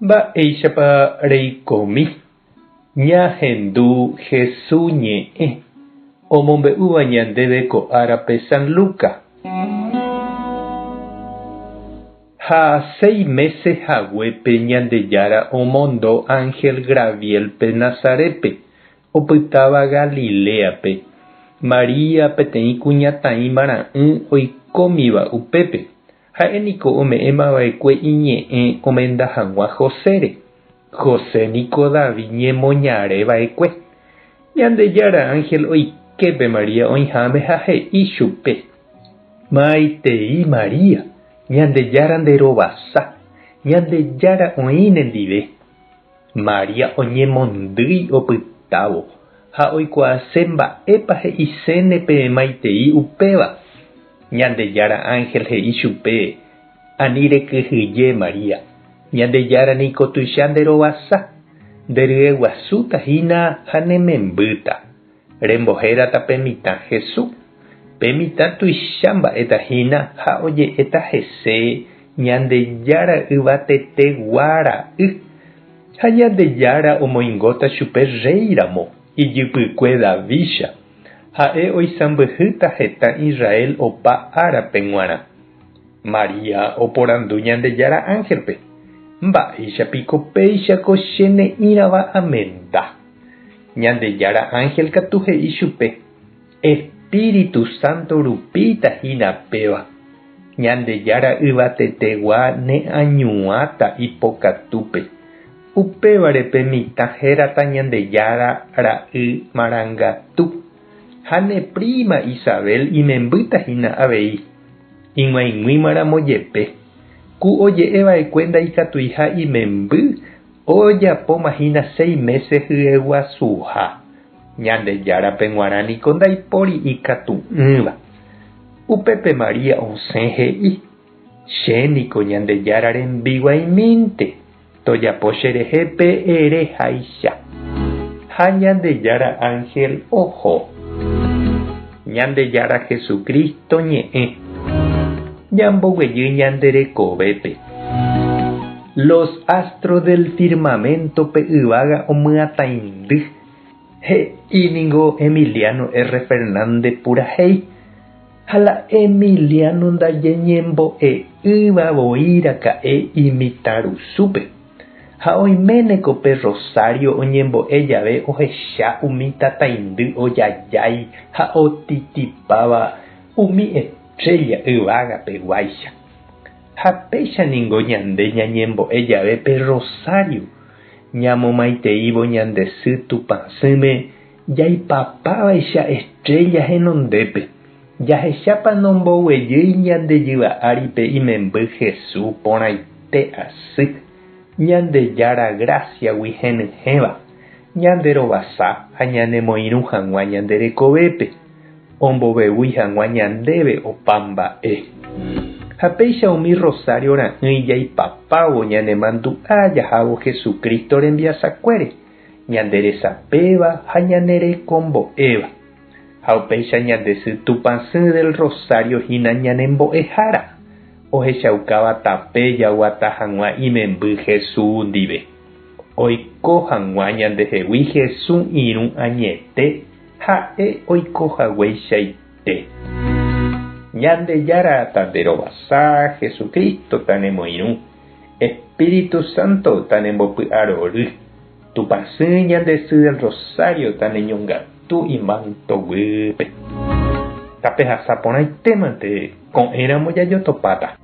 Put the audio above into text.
Mba'éichapa reikomi ñahendu Hesu ñe'ẽ omombe'úva ñandéve ko árape San Luca? Ha séi mése haguépe Ñandejára omondo ánhel Graviélpe Nazarépe, opytáva Galiléape, María peteĩ kuñataĩ marã'ỹ oikómiva upépe. Ha'e niko ome'ẽma va'ekue iñe'ẽ omenda hag̃ua Josére. José niko David ñemoñare va'ekue. Ñandejára ánhel oike pe María oĩháme ha he'i chupe, Maitei María, Ñandejára nde rovasa, Ñandejára oĩ nendive. María oñemondýi opytávo ha oikuaase mba'épa he'iséne pe maitei upéva. Ñandejára ánhel he'i chupe, Ani rekyhyje, María, Ñandejára niko tuicha nde rovasa, nde ryeguasúta hína ha ne membýta. Rembohérata pe mitã Jesús. Pe mitã tuicha mba'éta hína ha oje'éta hese Ñandejára yvatetegua ra'y. Ha Ñandejára omoingóta chupe rréi ramo, ijypykue Davídcha. Ha'e oisãmbyhýta heta Israel opa árape g̃uarã. María oporandu Ñandejára ánhelpe, Mba'éicha piko péicha ko che ne'ĩrava amenda? Ñandejára ánhel katu he'i chupe, Espíritu Santo rupíta hína péva. Ñandejára yvatetegua neañuãta ipokatúpe. Upévare pe mitã hérata Ñandejára Ra'y Marangatu. Ha ne príma Isabel imembýta hína avei, ig̃uaig̃uímaramo jepe. Ku oje'e va'ekue ndaikatuiha imemby, ojapóma hína séi mése hyeguasuha. Ñandejárape g̃uarã niko ndaipóri ikatu'ỹva. Upépe María osẽ he'i, Che niko Ñandejára rembiguaimínte, tojapo cherehe pe ere háicha. Ha Ñandejára ánhel oho. Ñandejára Jesucristo ñe'ẽ. Ñamboguejy ñande rekovépe. Los astros del firmamento pe yvága omyatãindy. He'i ningo Emiliano R. Fernández purahéi. Ha la Emiliano ndaje ñembo'e'ỹva voi raka'e imitãrusúpe. Ha oiméneko pe Rosario oñembo'e jave ohecha umi tataindy ojajái ha otitipáva umi estrella yvágape guáicha. Ha péicha ningo ñande ñañembo'e jave pe Rosario, ñamomaiteívo ñande sy Tupãsýme jaipapávaicha estrella henondépe, jahechápa nomboguejýi ñande jyva ári pe imemby Jesús porãite asy, Ñandejára grásiagui henyhẽva, ñande rovasa ha ñanemoirũ hag̃ua ñande rekovépe, ombovevúi hag̃ua ñandéve opa mba'e. Ha péicha umi rosario ra'ỹi jaipapávo ñanemandu'a jahávo Jesucristo rembiasakuére, ñande resapéva ha ñane rekombo'éva. Ha upéicha ñande sy Tupãsy del Rosario hína ñane mbo'ehára, ohechaukáva tape jaguata hag̃ua imemby Jesús ndive. Oiko hag̃ua ñandehegui Jesús irũ añete ha'e oiko hagueichaite. Ñandejára tanderovasa, Jesucristo tanemoirũ. Espíritu Santo tanembopy'arory, Tupãsy ñande Sy del Rosario taneñongatu imanto guýpe. Tapehasa porãitémante ko'ẽramo jajotopáta.